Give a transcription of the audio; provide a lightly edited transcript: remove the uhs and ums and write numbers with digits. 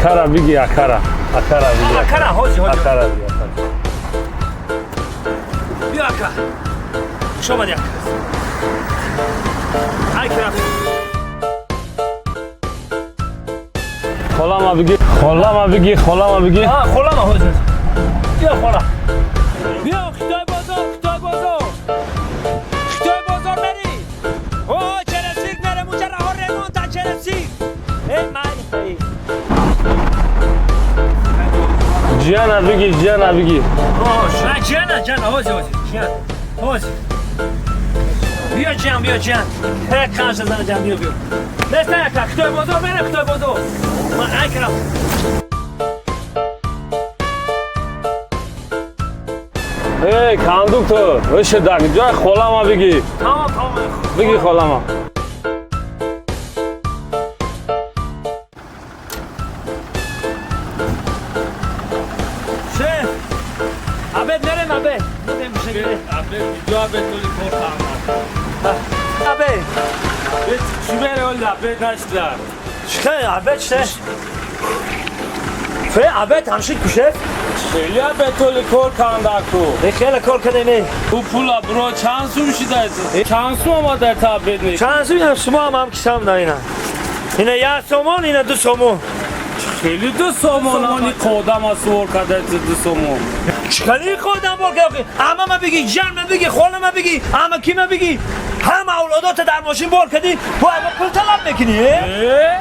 Акара биги, акара. Акара биги. Акара, ҳоҷи, ҳоҷи. Акара биги, акара. Биё, ака. Хуш омадӣ, ака. Ай ки рафт. Холама биги, холама биги, холама биги. А, холама, ҳоҷи. Биё, хола. Биё, Хитой бозор, Хитой бозор. Хитой бозор мери. О, через цирк мерем, унҷа раҳо ремонт, а через цирк. Эй, майли, эй. Ҷияна биги, ҷияна биги. А, ҷияна, ҷияна, ҳози, ҳози, ҷиян. Ҳози. Биё, ҷиян, биё, ҷиян. Ҳе, қанша зана, ҷиян, биё, биё. Нестан, ака, Хитой бозор мерем, Хитой бозор. Ман ай ки рафт. Эй, кондуктор, оши даг, ҷой холама биги. Тамом, тамом. Биги холама. Шеф! Обед мерем, обед. Будем шегире. Обед, ҷо обед толи кор кард. Обед. Чӣ бере оли обед нашда? Чӣ обед шеф? Фе, обед ҳамшид ку, шеф? Хеле обед толи кор кандаку. Е, хеле кор кардем. У пула бро чанд сум шидаст? Чанд сум омада та обед не? Чанд сум ина шумо ҳам кисам да ина. Ина 1 сомон, ина 2 сомон. Хеле 2 сомон амани қодам аз сувор карда 2 сомон. Чикали қодам бор кард? Ама ма биги, ҷан ма биги, хола ма биги, ама ки ма биги? Ҳама авлодота дар мошин бор кардӣ, бо ама пул талаб мекунӣ, э? Э?